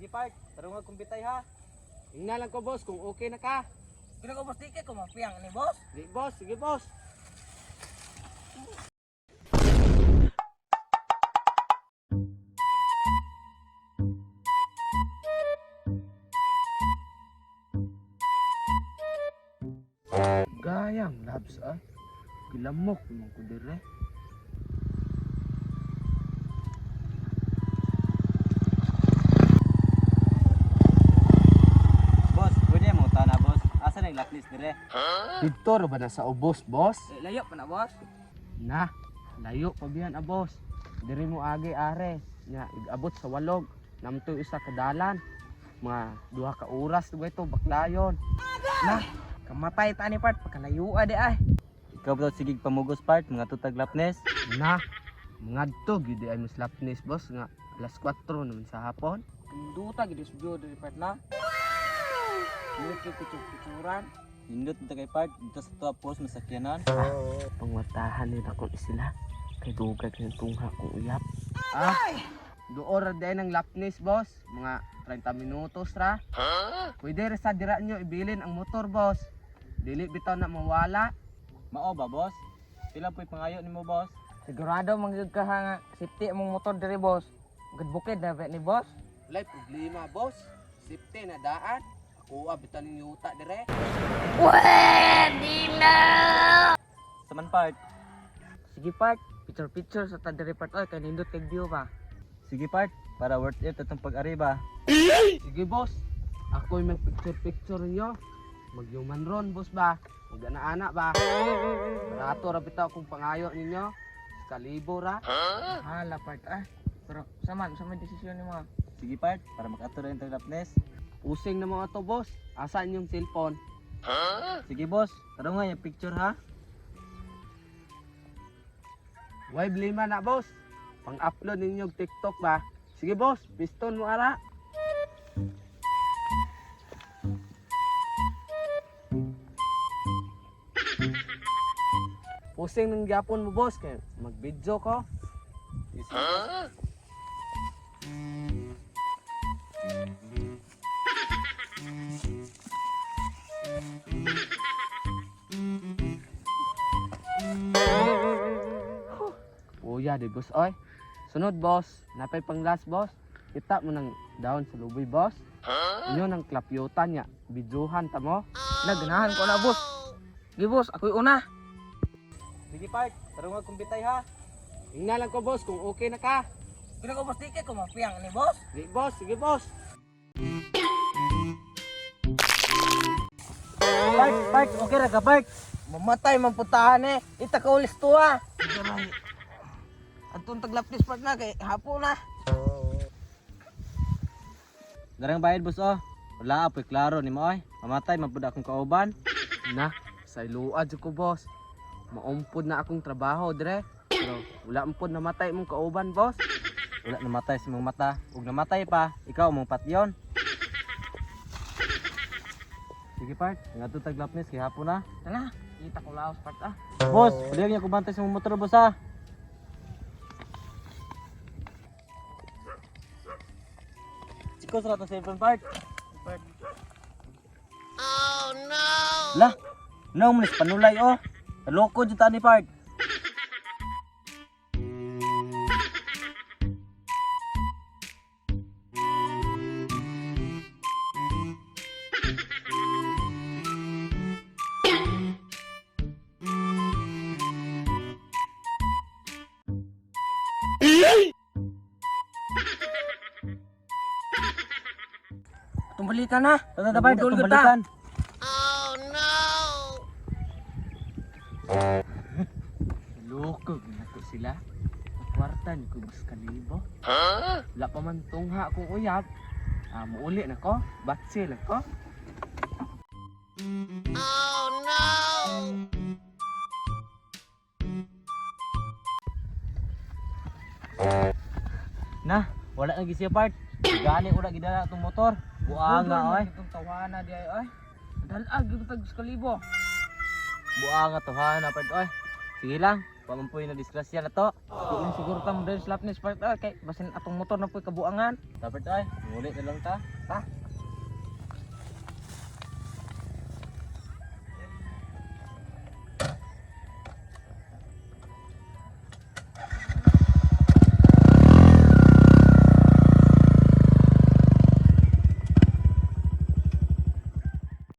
Sige part, tarong nga kumpitay ha. Ingna lang ko boss kung okay na ka. Kina ko boss, di kay ko mapiyang ni boss. Di boss, sige boss. Gayang labs ah. Gilamok man ko dire. Boss, pwede mo na boss. Asa na yung lapnis dire? Dito ra ba na sa ubos, boss? Eh, layo pa na boss. Na, layo pa biyan a boss. Diri mo agi are. Nya igabot sa walog. Namtoy usa ka dalan. Mga 2 ka oras ba ito baklayon. Nah, kamatay ta ni part pagkalayo di ay. Ikaw ba sige pamugos part, mga tutag lapnes? Na, ngadto gyud ay mas lapnis boss nga alas 4 naman sa hapon. Pinduta gid studio diri part na. Nindot kay picture-picturean. Nindot dito kay part, dito sa tuwa post masakyanan. Pangwatahan nila kung sila kay dugay kay tungha kong uyap. Ah, doon ra din ang lapnis boss, mga 30 minutos ra. Pwede ra sa dira nyo ibilin ang motor boss. Dili bitaw na mawala. Mao ba boss? Pila po'y pangayo nimo boss? Sigurado mangyud ka ha nga safety among motor diri boss. Bukid bukid na ba ni boss. Walay problema boss. Safety na daan. Ako bitaw ning yuta dire. Saman part. Sige part, picture picture sa ta diri part oy kay nindot kay view ba. Sige part, para worth it atong pag-ariba. Sige boss. Ako'y may picture picture ninyo. Magyuman ron boss ba? Mag-ana-ana ba? Barato ra bitaw kung pangayo ninyo. Kalibo ra. Hala part ah. Pero saman sa may desisyon nimo. Ah. Sige part, para makato rin tag lapnes. Using na mga to boss. Asa inyong cellphone? Sige boss, tarong nga yung picture ha. Way blima na boss. Pang-upload ninyo og TikTok ba? Sige boss, piston mo ara. Pusing ng gyapon mo boss kay mag-video ko. Sige, sige, boss. Uya di boss oy. Sunod boss, napay pang last boss. Kita mo ng down sa luboy boss. Inyo ng klapyutan niya. Bidyuhan ta mo. Na ganahan ko na boss. Sige boss, ako'y una. Sige part, tarong nga kumpitay ha. Ingna lang ko boss kung okay na ka. Kina ko boss, di kay ko mapiyang ni boss. Di boss, sige boss. Part, part, okay ra ka part. Mamatay man putahan eh. Ita ka ulis to ah. Atong taglapis part na kay hapo na. Darang bayad boss oh. Wala po'y klaro nimo oy. Mamatay man pud akong kauban. Na, sa iluad jud ko boss. Maumpod na akong trabaho dire. Pero wala umpod namatay mong kauban boss. Wala namatay sa mong mata. Ug namatay pa, ikaw mong patyon. Sige part, nga to tag lapnes kay hapon na. Tara, kita ko laos part ah. Boss, pwede niya kubantay sa mong motor boss ha. Chicos, rato sa cellphone part. Part. Oh no. Lah, no mo panulay oh. Loko jud ta ni part. Atong balikan na. Tara ta part, Nabudol atong gyud ta. balikan. Loko ginako sila. Kwarta ni ko boss kalibo. Wala pa man tungha akong uyab. Ah, muuli na ko. Batsi na ko. Na, wala na gid siya part. Gani ura gidala atong motor. Buanga oy. Itong tawana di ay oy. Dalag gyud tag kalibo. Buanga to ha na part oy. Sige lang, wa man po'y na disgrasya na to. Di lang siguro ta mo diri sa Lapnis, part, oy, kay basin atong motor na po'y kabuangan. Dapat ay, muli na lang ta. Ta.